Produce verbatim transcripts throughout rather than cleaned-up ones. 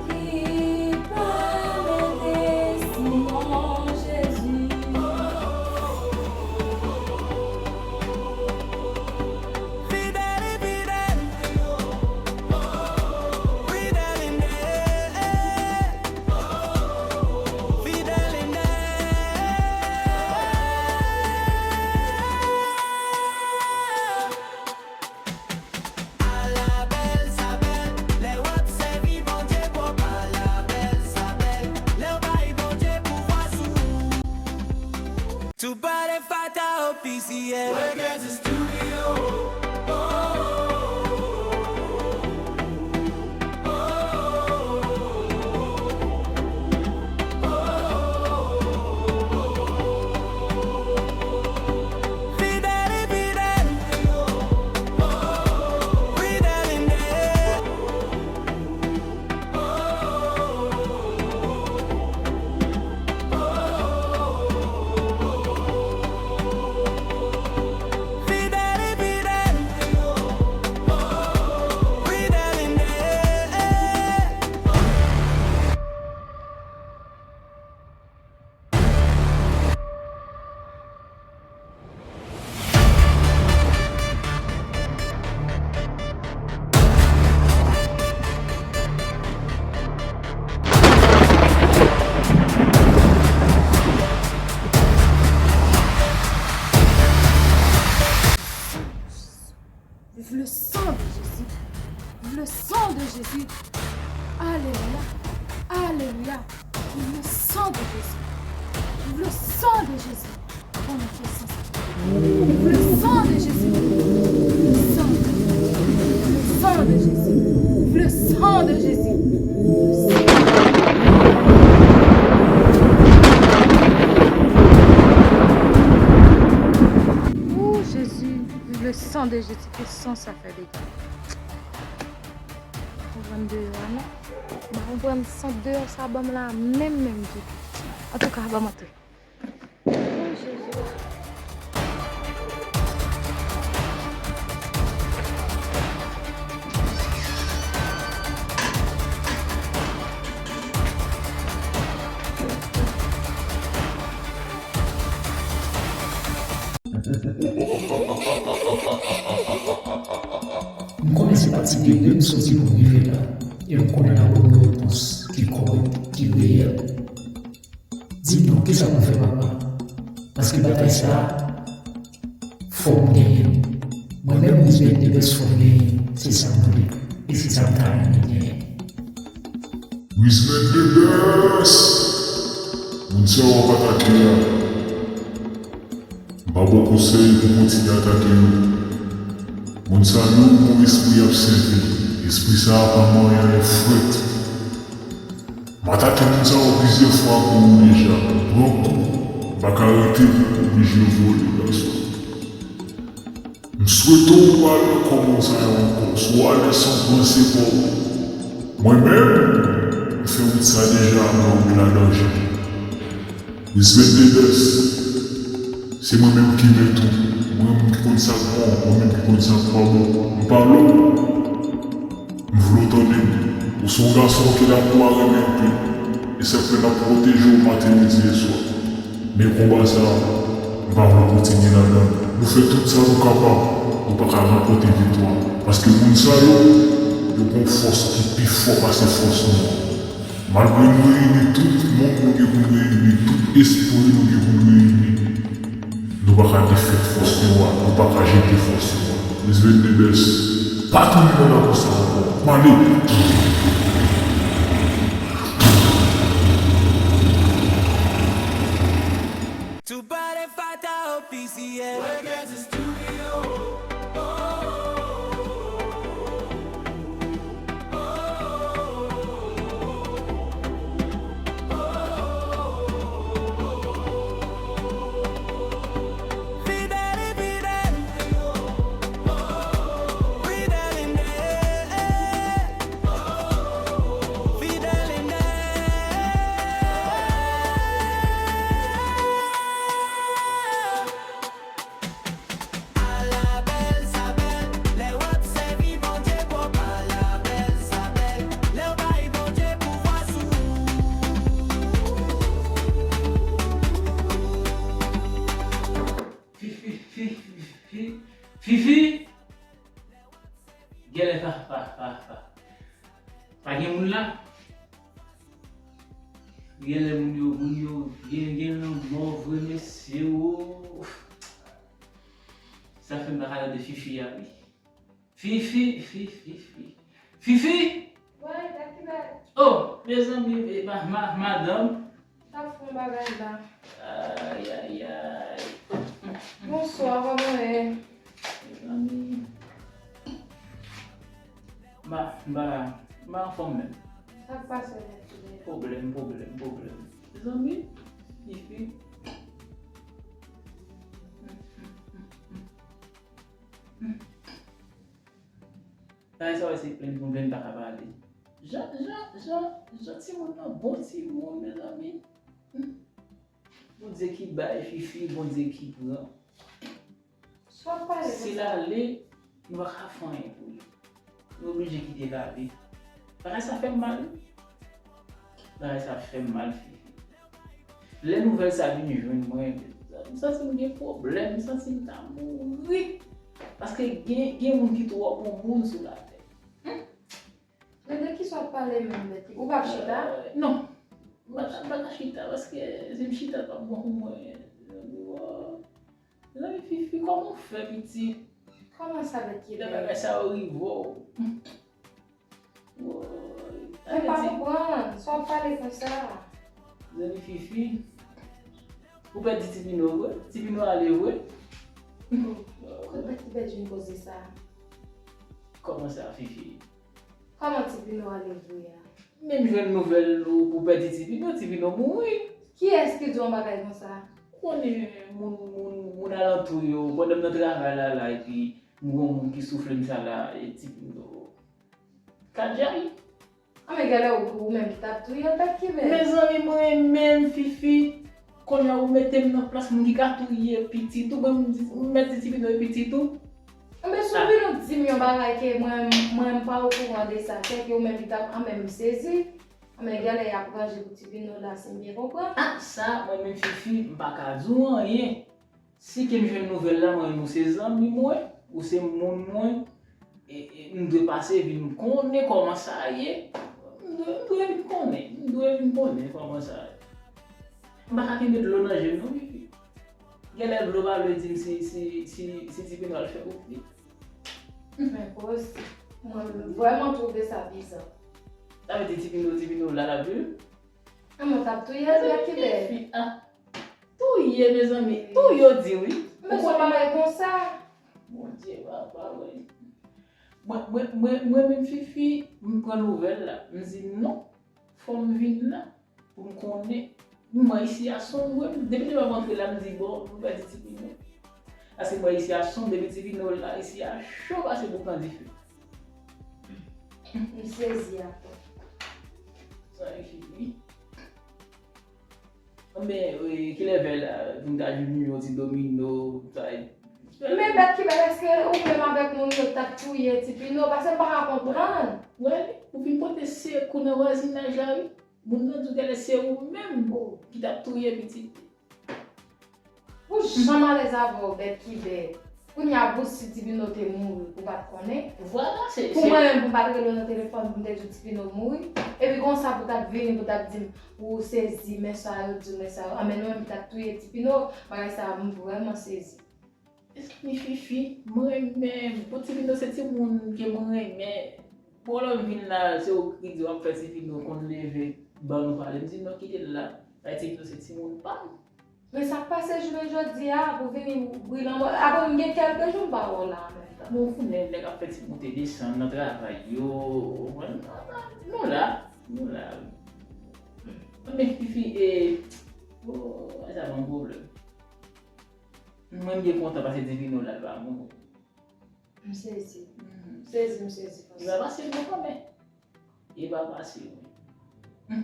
Ki pale de Simon Jezi. Fidèl, fidèl. Fidèl, fidèl. Ala bèl sa bèl, lè w ap sèvi Bondye pwòp. Ala bèl sa bèl, lè w bay Bondye pouvwa sou ou. Two body fighter officiel. Reggae Studio. Vive le sang de Jésus. Vive le sang de Jésus. Alléluia. Alléluia. Vive le sang de Jésus. Vive le sang de Jésus. Vive le sang de Jésus. Le sang de Jésus. Le sang de Jésus. Le sang de Jésus. Oh, Jésus, vive le sang de Jésus. Ke san sa fè dega. Ou pran deyò a non. Ba ou pran sant deyò sa ban m la menm menm ditou. Antouka, ban m antre. Oh, Jezi. M konnen se pa ti bebe m soti pou m rive la, e m konnen n ap ban mwen repons ki kòrèk, ki reyèl. Di m non, kisa pou m fè, papa? Paske batay sa a, fò m genyen l. Mwen menm, Wisbeth Debès, fò m genyen l. Se sa m vle. E se sa m ta renmen genyen. Wisbeth Debès! Moun sa w ap atake a, m pa ba w konsèy pou w kontinye atake yo. Moun sa yo, gon espri y ap sèvi. Espri sa a pa manyen anyen frèt. M atake moun sa yo plizyè fwa ankò deja. Pran kou, m pa ka rete pou oblije vole, gason. M swete w pa al nan kò moun sa yo ankò. Si w ale san w panse pa w. Mwen menm, m fè wout sa deja, men wout la danje. Wisbeth Debès, se mwen menm ki mèt ou. Mwen menm ki konn sa k bon, mwen menm ki konn sa k pa bon. M pale w. M vle w tande m. Ou se yon gason ke lakou a renmen anpil. E sa k fè n ap pwoteje w maten, midi e swa. Men konba sa a, m pa vle w kontinye ladan l. Nou fè tout sa nou kapab, nou pa ka ranpòte viktwa. Paske moun sa yo, yo gen yon fòs ki pi fò pase fòs nou an. Malgre nou reyini tout moun nou gen pou n reyini, tout espri nou gen pou n reyini, nou pa ka defèt fòs nou a, nou pa ka jete fòs nou a. Wisbeth Debès, pa tounen nan lakou sa ankò. M ale! Two body fighter officiel. Reggae Studio. Genlè pa, pa, pa, pa. Pa gen moun la. Genlè moun yo, moun yo gen, gen lanmò vre, mesye, o. Sa fè m pa ka tande Fifi a, wi. Fifi, Fifi, Fifi. Fifi! Wi, Bèkibè. Oh, mezanmi, e, ma, ma, madanm. T ap fè yon bagay la. Ay, ay, ay. Bonswa, kòman w ye? Mezanmi. Ma, ma, ma anfòm menm. Sa k pase, Bèkibè? Pwoblèm, pwoblèm, pwoblèm. Mezanmi, Fifi. Bagay sa yo se plenn pou m plenn pa ka pale. Jan, jan, jan, jan timoun nan bon timoun, mezanmi. Hmm. Bondye ki bay Fifi, Bondye ki pran. Sa w pale konsa? Si l ale, nou pa ka fè anyen pou li. Nou oblije kite l ale. Bagay sa fè m mal, wi. Bagay sa fè m mal, Fifi. Lè nouvèl sa vin jwenn mwen, m santi m gen pwoblèm, m santi m ta mouri. Paske gen, gen moun ki twò bon moun sou latè. Hmm. Men de kisa w ap pale menm, Bèkibè? Ou p ap chita? Euh, non. M pa, m pa ka chita, paske si m chita, l p ap bon pou mwen. Mezanmi, Fifi, kòman w fè, pitit? Kòman sa, Bèkibè? Lè bagay sa yo rive w. Woy. Mwen pa konprann sa w ap pale konsa. Zanmi Fifi, ou pèdi Tipino vre? Tipino ale vre? Kot Bèkibè jwenn koze sa? Kòman sa, Fifi? Kòman Tipino ale vre a? Men m jwenn nouvèl ou, ou pèdi Tipino, Tipino mouri. Kiyès ki di w yon bagay konsa? Ou konnen moun, moun, moun alantou yo, pandan m nan travay la, la, epi m gen yon moun ki soufle m sa la, e Tipino. Kadjay. A, men genlè ou, ou menm ki t ap touye l, Bèkibè. Mezanmi, mwen menm, Fifi, kounye a ou mete m nan plas moun ki ka touye pitit ou, mwen m di, m mèt di Tipino e pitit ou. Anben, si w vin ou di m yon bagay ke mwen, mwen m pa okouran de sa, sèke ou menm ki t ap, anben, m sezi. Anben, genlè y ap ranje pou Tipino la, si m byen konprann. A, sa, mwen menm, Fifi, m pa ka di w anyen. Si ke m jwenn nouvèl la, mwen menm, ou se zanmi mwen, ou se moun mwen, e, e, m dwe pase vin konnen kòman sa ye. M dwe, m dwe vin konnen, m dwe vin konnen kòman sa ye. M pa ka kenbe dlo nan je m non, Fifi. Genlè dlo pa vle di m si, si, si, si Tipino al fè kout li. Men poz, mwen vrèman twouve sa biza. Sa vle di Tipino, Tipino la l ap viv? A, mwen t ap touye l, Bèkibè. Fi, a. Touye, mezanmi. Touye yo di wi. Men se yon bagay konsa. Bondye, papa, wi. Mwen, mwen, mwen, mwen menm Fifi, m pran nouvèl la. M di non, fò m vin la pou m konnen. Mwen isi a sonm, wi. Depi demen m antre la, m di bon, nou pèdi Tipino. Paske mwen isi a sonm, depi Tipino la, isi a cho pase boukan dife. M sezi atò. Sa e fini. Men, e, kilè vè la, pou m ta jwenn yon ti domino, sa e. Men Bèkibè, èske ou menm avèk moun yo t ap touye Tipino? Paske m pa ka konprann. Wè, ou vin pote sekou nan vwazinaj la, wi. Moun nan di w genlè se ou menm ki t ap touye pitit li. Ou janm alèz avè w, Bèkibè. Kounye a, bon, si Tipino te mouri, ou pa t konnen? Vwala, se, pou se mwen menm, pou m pa t rele w nan telefòn, pou m te di w Tipino mouri. Epi konsa, pou w t ap vini, pou w t ap di m, ou sezi, men sa yo di w, men sa yo. Anben, nou menm ki t ap touye Tipino, bagay sa a, m vrèman sezi. Mezanmi Fifi, mwen menm, pou Tipino se timoun ke mwen renmen. Bon, lè m vin la, se ou ki di w ap fè Tipino konn leve, ban nou pale. M di non, kite l la. Bay Tipino se timoun pa m. Men sa k pase jounen jodi a, pou vini bri lanmò. Apre m gen kèlke jou m pa wè w la an menm tan. Nou konnen nèg ap fè ti moute desann nan travay yo. Nou la, nou la. Men Fifi, e, o, sa pa yon pwoblèm. Mwen m byen kontan pase Divino la, l pa mouri. M sezi. M sezi, m sezi konsa. Li pa pase non kanmenm. E pa pase, wi. Hmm.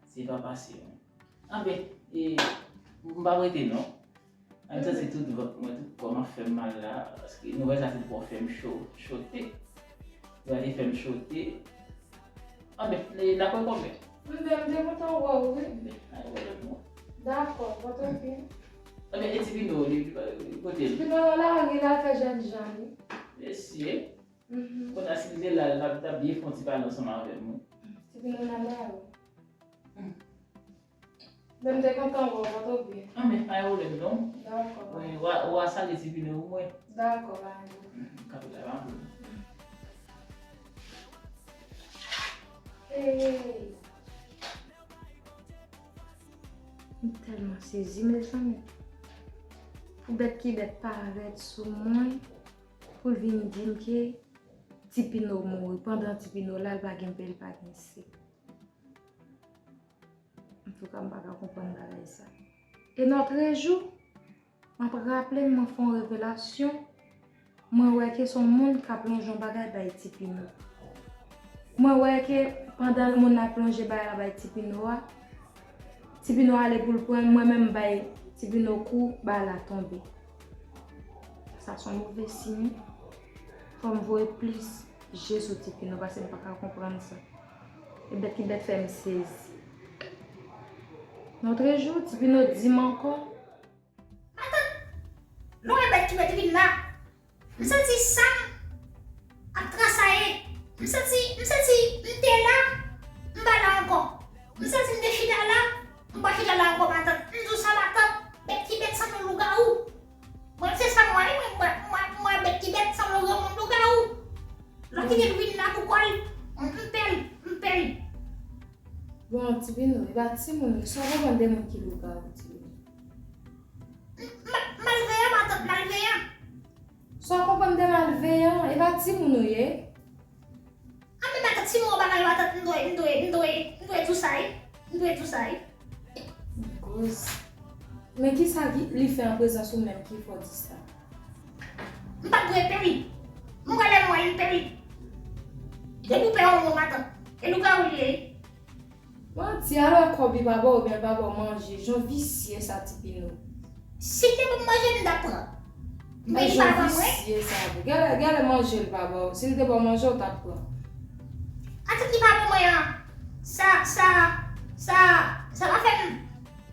Se pa pase, wi. Anben, e, m p ap rete, non. An, m santi tout vant mwen, tout kò m ap fè m mal la, paske nouvèl sa te twò fè m cho-, chote. Sa te fè m chote. Anben, e, n ap wè kòmè. M te, m te kontan wè w, wi. Anben, n ap wè lòt mwa. Dakò, pa t oke. Ebyen, e Ti Pino, li, li, kote l? Ti Pino nan lari, l al fè jènjan, wi. Mesye. Mhm. Konnya, si li te la, l t ap, t ap byen fè yon ti pale ansanm avè m, wi. Ti Pino nan lari. Hmm. Men m te kontan wè w, Pòtoprens. Ah, men pa gen pwoblèm, non. Dakò. Wi, w a, w a salye Ti Pino pou mwen. Dakò, bye. Hmm, kapitay, pa gen pwoblèm. Hey. M tèlman sezi, mezanmi. Pou bèt ki bèt parèt sou mwen, pou l vin di m ke Ti Pino mouri, pandan Ti Pino la, l pa gen pè, l pa gen sè. Antouka, m pa ka konprann bagay sa. E nòtrejou, m ap raple m, mwen fè yon revelasyon, mwen wè ke se yon moun k ap lonje yon bagay bay Ti Pino. Mwen wè ke pandan moun nan ap lonje bagay la bay Ti Pino a, Ti Pino ale pou l pran l, mwen menm m bay Ti Pino kou, bagay la tonbe. Sa se yon move siy, wi. Fò m voye plis je sou Ti Pino, paske m pa ka konprann sa. E bèt ki bèt fè m sezi. Nòtrejou, Ti Pino di m ankò. Matant, lè w wè bèt ki bèt vin la, m santi san m ap transaye. M santi, m santi m te la, m pa la ankò. M santi m te chita la, m pa chita la ankò, matant. M di w sa, matant, bèt ki bèt sanble yon lougawou. Mwen, se sa m wè, mwen, mwen, mwen, mwen, bèt ki bèt sanble yon granmoun lougawou. Lè w kite l vin la pou kò l, m pè l, m pè l. Bon, Ti Pino, e pa timoun, sa w konprann de moun ki lougawou, Ti Pino? M, m, malveyan, matant, malveyan. Sa w konprann de malveyan, e pa timoun ou ye? Anben, matant, si m wè w pa mal, matant, m dwe, m dwe, m dwe, m dwe di w sa, wi. M dwe di w sa, wi. Koz. Men kisa ki, li fè an prezans ou menm ki fè w di sa? M pa t dwe pè l. M wè lè m wè l, m pè l. Depi w pè yon moun, matant, e lougawou li ye, wi. Manti, alò kòb li pa ba w oubyen l pa ba w manje, jan visye sa Ti Pino. Si l te ban m manje, m t ap pran. Men li pa ban mwen. Jan visye sa tou. Genlè, genlè manje l pa ba w. Si l te ba w manje, w t ap pran. Atik li pa ban mwen an, sa, sa, sa, sa pa fè m,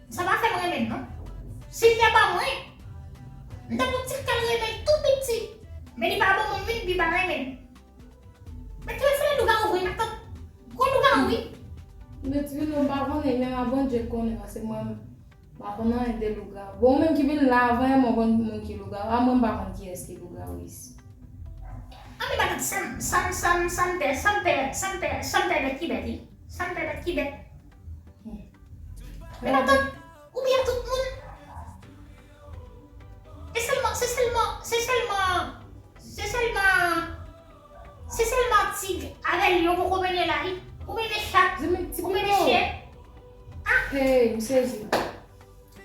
sa pa fè m renmen l, non. Si l te ban mwen, m t ap yon ti kal renmen l tou piti. Men li pa ban mwen, li pa renmen l. Men ki fè lougawou vre, matant. Gwo lougawou, wi. Men Ti Pino, m pa konnen, men a Bondye k konnen, paske mwen, m pa konn anyen de lougawou. Bon, ou menm ki vin la avan, mwen konn moun ki lougawou. A mwen, m pa konn kiyès ki lougawou isi. Anben, matant, sa m, sa m, sa m, sa m pè, sa m pè, sa m pè, sa m pè bèt ki bèt, wi. Sa m pè bèt ki bèt. Hmm. Men matant, oubyen tout moun. E sèlman, se sèlman, se sèlman, se sèlman, se sèlman tig avè lyon poko mennen la, wi. Ou mennen chat, ou mennen chen. Ah! Hey, m sezi.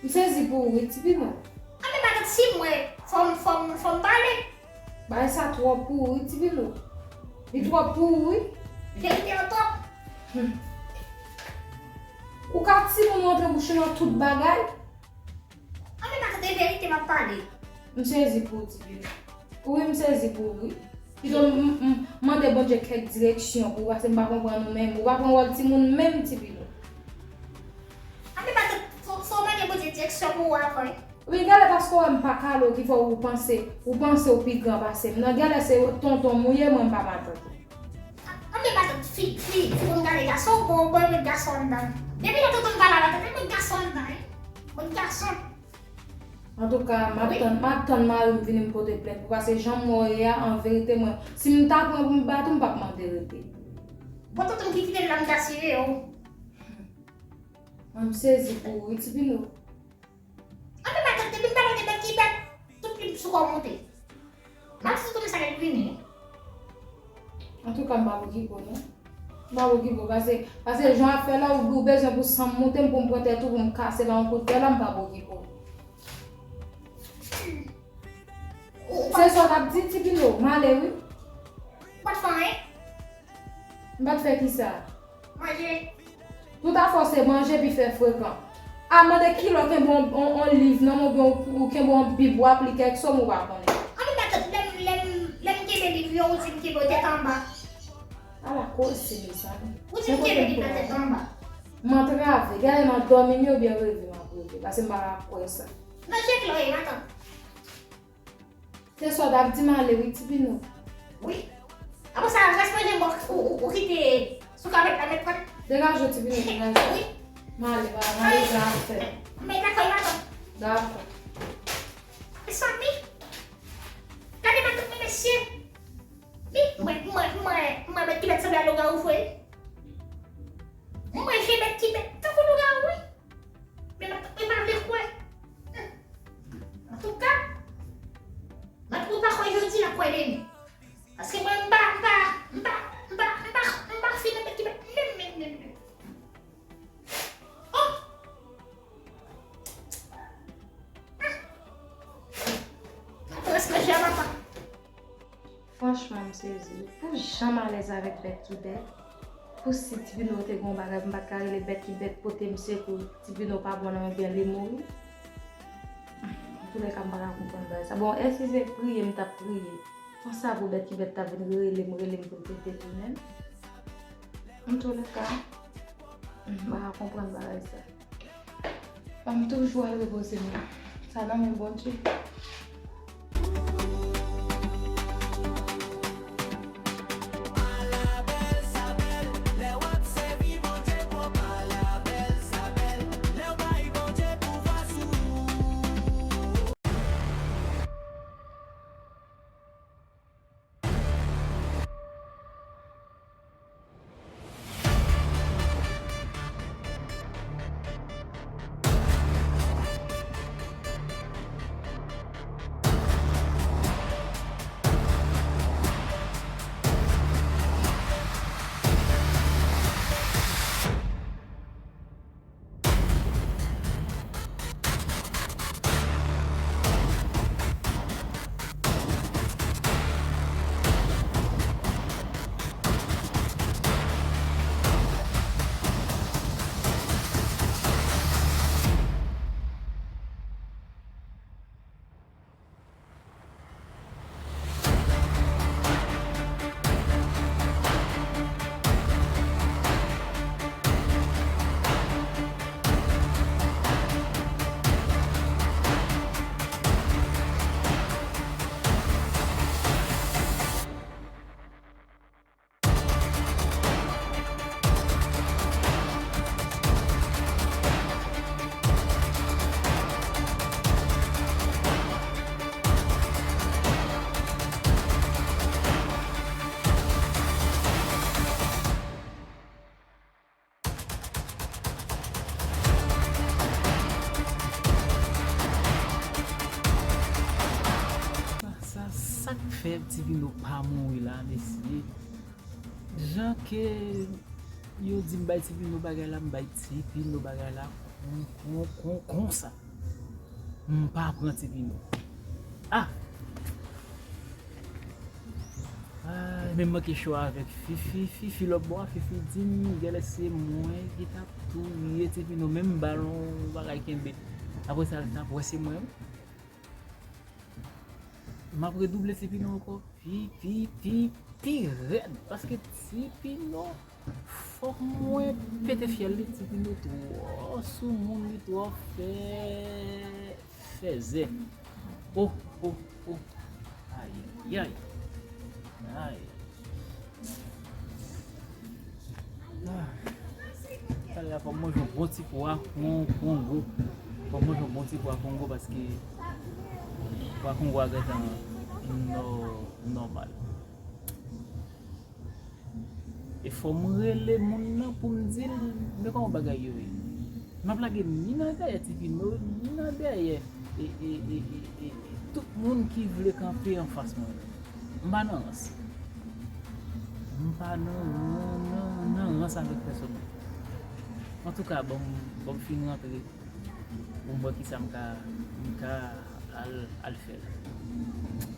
M sezi pou ou, wi, Ti Pino. Anben, matant, si m wè, fò m, fò m, fò m pale. Bagay sa twòp pou ou, wi, Ti Pino. Li twòp pou ou, wi. Verite an twòp. Hmm. Ou ka timoun rantre bouch ou nan tout bagay. Anben, matant, e verite m ap pale. M sezi pou ou, Ti Pino. Wi, m sezi pou ou, wi. Pito m, m, m mande Bondye kèk direksyon pou ou, paske m pa konprann ou menm. Ou pa pran wòl timoun menm, Ti Pino. Anben, matant, fò, fò w mande Bondye direksyon pou ou avan, wi. Wi, genlè paske w wè m pa kale w ki fè w panse, ou panse w pi gran pase m. Non, genlè se tonton m ou ye, mwen m pa matant ou. Anben, matant, fi, fi, fi konn gade gason, bon, bon, met gason anndan. Depi lè tonton m pa la, matant, met gason anndan, wi. Met gason. Antouka, m ap tann, m ap tann mari m vini m pote plent pou, paske jan m wè w ye a, an verite, mwen, si m ta pran pou m bat ou, m p ap mande rete. Bon, tonton m ki kite l la, m ta sere w. Mwen, m sezi pou ou, wi, Ti Pino. Anben, matant, depi m pale w de bèt ki bèt, tout plim sou kò w monte. M ap sou tout sa k ap vini. Antouka, m p ap okipe w, non. M p ap okipe w, paske, paske jan w ap fè la, ou, ou bezwen pou san m moute m, pou m pran tèt ou, pou m kase la yon kout pye la, m p ap okipe w. Ou, ou pa... Se sa w t ap di, Ti Pino, m ale, wi. Ou pa t fè anyen? M pa t fè kisa? Manje. Tout afè w se manje epi fè frekan. A mande kilè w kenbe yon, yon, yon liv nan men w oubyen w, w kenbe yon bib w ap li kèk sòm ou pa konnen. Anben matant, lè m, lè m, lè m kenbe liv yo, ou di m kenbe yo tèt anba. Ala koze, mezanmi. Ou di m kenbe liv la tèt anba. M antrave. Gade nan dòmi m ye oubyen reve m ap reve. Paske m pa ka kwè sa. Nan je klè w ye, matant. Se sa w t ap di m ale wi, Ti Pino. Wi. Apre sa, rès manje m, ou, ou, ou kite sou kapèt la, mèt pran. Degaje w, Ti Pino, degaje w. Wi. M ale, ba, m ale, gen afè. Mèt lakay, matant. Dakò. Mezanmi, gade matant mwen, mesye. Li, mwen, mwen, mwen, mwen, bèt ki bèt sanble a lougawou vre. Mwen, je bèt ki bèt tankou lougawou, wi. Men m, m pa vle kwè. Antouka, mwen, ou pa kwè jodi a, kwè demen. Paske mwen, m pa, m pa, m pa, m pa, m pa, m pa fin nan bèt ki bèt menm, menm, menm, menm. Oh! Mwen prèske jè papa. Franchman, m sezi. Pou jan m alèz avèk bèt ki bèt, pou si Ti Pino te gen yon bagay, m pa t ka rele bèt ki bèt pote m sekou, Ti Pino pa bon nan, oubyen li mouri. Antoulèka, m pa ka konprann bagay sa. Bon, èske se priye m t ap priye? Konsa pou bèt ki bèt t ap vin rele m, rele m pou l te detounen m? Antoulèka, m pa ka konprann bagay sa. Fò m toujou al repoze m. Sa nan men Bondye. Sa, sa, sa k fè Ti Pino pa mouri la, mesye? Jan ke yo di m bay Ti Pino bagay la, m bay Ti Pino bagay la kon, kon, kon, konsa. M pa pran Ti Pino. Ah! Ah, men m manke cho avèk Fifi, Fifi lòt bò a, Fifi di m, genlè se mwen ki t ap touye Ti Pino, men m ba l yon bagay kenbe. Apre sa, l t ap wè se mwen, wi. M ap redouble Ti Pino ankò. Pi, pi, pi, pi rèd. Paske Ti Pino, fòk mwen pete fyèl li. Ti Pino twò soumoun, li twò fè, fèzè. Oh, oh, oh. Ayayay. Ay. Ah. Talè a fò m manje yon bon ti pwa kon-, kongo. Fò m manje yon bon ti pwa kongo paske pwa kongo a gentan nò-, nòmal. E fò m rele moun nan pou m di l, men kòman bagay yo ye. M ap lage ni nan dèyè Ti Pino, ni nan dèyè e, e, e, e, e, e tout moun ki vle kanpe anfas mwen. M pa nan rans. M pa nan, nan, nan, nan rans avèk pèsonn. Antouka, ban m, ban m fin rantre pou m wè kisa m ka, m ka al, al fè la.